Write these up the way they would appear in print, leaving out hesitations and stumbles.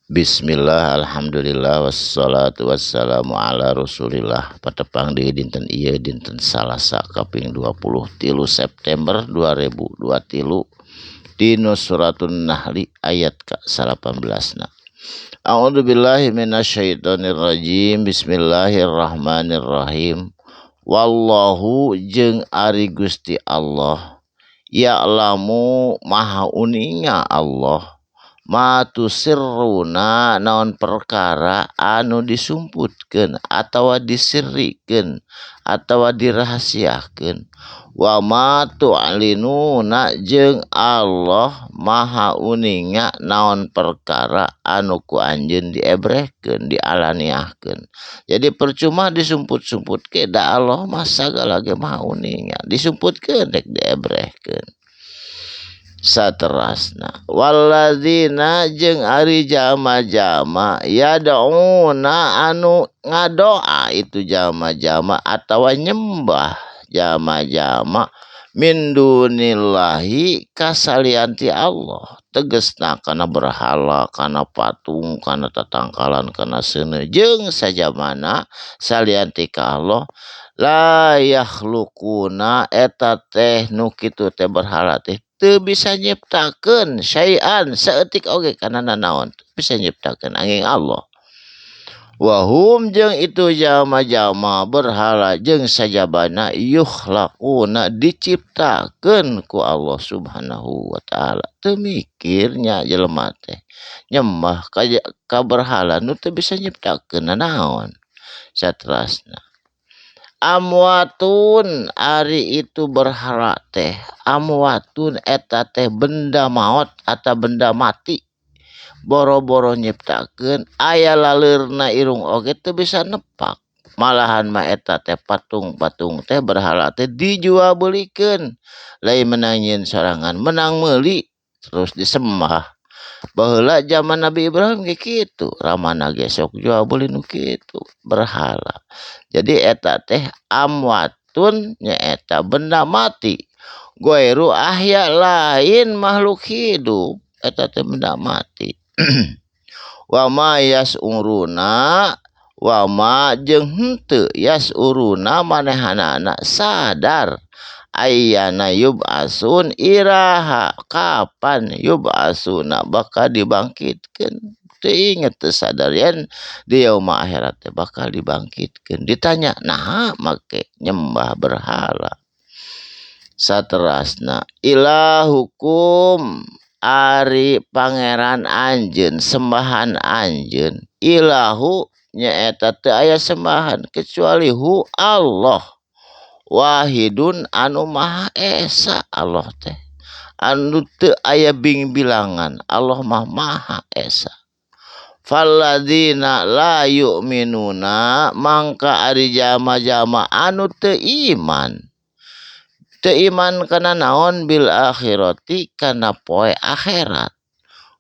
Bismillah, alhamdulillah, wassalatu wassalamu ala rasulillah. Patepang di dinten ieu, dinten Salasa kaping 23 September 2023, dina suratun Nahli ayat ka 18 na. A'udzu billahi minasyaitonir rajim. Bismillahirrahmanirrahim. Wallahu jeung ari Gusti Allah, ya'lamu maha uninga Allah, ma tusirruna naon perkara anu disumputkeun atawa disirrikeun atawa dirahasiakeun, wa ma tu'linuna jeung Allah maha uninga naon perkara anu ku anjeun diebrehkeun, dialaniahkeun. Jadi percuma disumput-sumputkeun, da Allah mah sagala ge maha uninga, disumputkeun rek diebrehkeun. Saterasna walladzina jeung ari jama-jama yad'una anu ngadoa itu jama-jama atawa nyembah jama-jama min dunillahi kasalianti Allah, tegesna kana berhala, kana patung, kana tatangkalan, kana seuneu jeung sajamana salianti ka Allah, la yakhluquna eta teh nu kitu teh berhala teh teu bisa nyiptakeun syai'an saeutik oge kana nanaon, bisa nyiptakeun angin Allah. Wahum jeung itu jama-jama berhala jeung sajabana yukhlaquna diciptakeun ku Allah Subhanahu wa taala. Teu mikirnya jelema teh nyembah ka berhala nu teu bisa nyiptakeun nanaon. Saterasna amwatun ari itu berhala teh, amwatun eta teh benda maot atau benda mati, boro-boro nyiptakeun aya laleurna irung oge teu bisa nepak. Malahan mah eta teh patung-patung teh berhala teh dijual belikeun, lain menang nyieun sorangan, menang meuli terus disembah. Baheula zaman Nabi Ibrahim ge kitu, ramana ge sok jual beuli nu kitu berhala. Jadi eta teh amwatun nyaeta benda mati, goiru ahya lain makhluk hidup, eta teh benda mati. Wa ma yasuruna wa ma jeung henteu yasuruna manehanana sadar ayyana yub'asun iraha kapan yub'asuna bakal dibangkitkeun. Teu inget, teu sadar yen di yauma akhirat teh bakal dibangkitkeun. Ditanya naha make nyembah berhala. Saterasna ilahukum ari pangeran anjeun, sembahan anjeun, ilahu nyaeta teu aya sembahan kecuali hu Allah, wahidun anu maha esa. Allah teh anu teu aya bingbilangan, Allah mah maha esa. Falladzina la yu'minuna mangka ari jama-jama anu teu iman, teu iman kana naon, bil akhirati kana poe akhirat,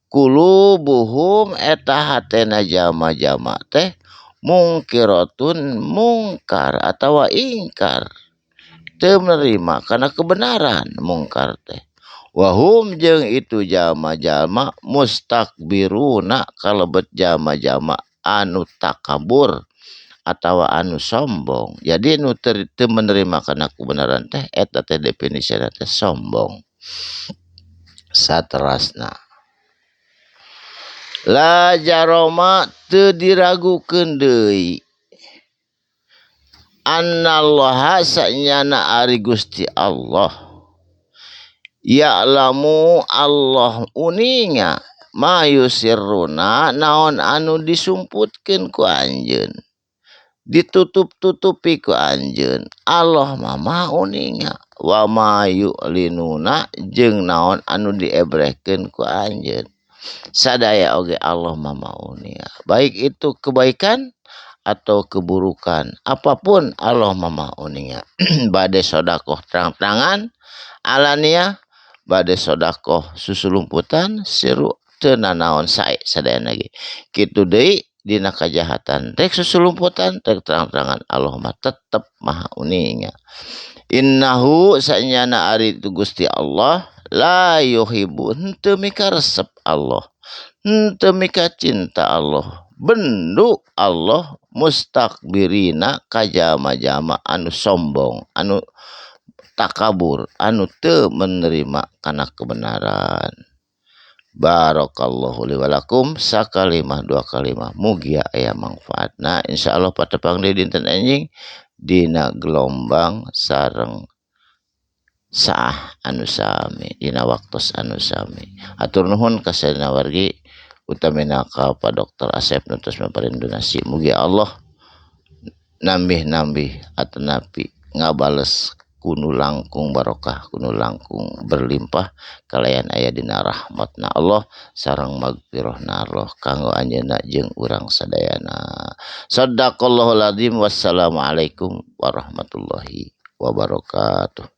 kulubuhum eta hatena jama-jama teh mungkiratun mungkar atawa ingkar, teu menerima kana kebenaran mungkar teh. Wahum jeung itu jama-jama mustakbiruna kalebet jama-jama anu takabur atawa anu sombong. Jadi nu teu menerima kana kebenaran teh eta teh definisina teh sombong. Saterasna la jaroma teu diragukeun deui annallaha sanyana ari Gusti Allah, ya'lamu Allah uninga ma yusirruna naon anu disumputkeun ku anjeun, ditutup-tutupi ku anjeun, Allah mah maha uninga. Wa ma yu'linuna jeung naon anu diebrehkeun ku anjeun, sadaya oge Allah mah maha uninga, baik itu kebaikan atau keburukan apapun Allah mah maha uninga. Bade sodakoh terang-terangan alaniah, bade sodakoh susulumputan siru teu nanaon sae sadayana ge. Kitu deui dina kajahatan, rek susulumputan rek terang-terangan Allah mah tetep maha uninga. Innahu sanyana ari itu Gusti Allah, la yuhibbu henteu mikaresep Allah Henteu mika cinta Allah bendu Allah mustakbirina ka jalma-jalma anu sombong anu takabur anu teu menerima kana kebenaran. Barakallahu li walakum sakalimah dua kalimah mugia aya mangfaatna. Insyaallah patepang deui dinten enjing dina gelombang sareng saah anu sami dina waktos anu sami. Hatur nuhun ka sadayana wargi utamina ka Pak Dr. Asep nu tos maparin donasi. Mugia Allah nambih-nambih atanapi ngabales kunu langkung barokah kunu langkung berlimpah kalayan aya dina rahmatna Allah sareng magfirahna Allah kanggo anjeunna jeung urang sadayana. Shadaqallahul azim. Wassalamualaikum warahmatullahi wabarakatuh.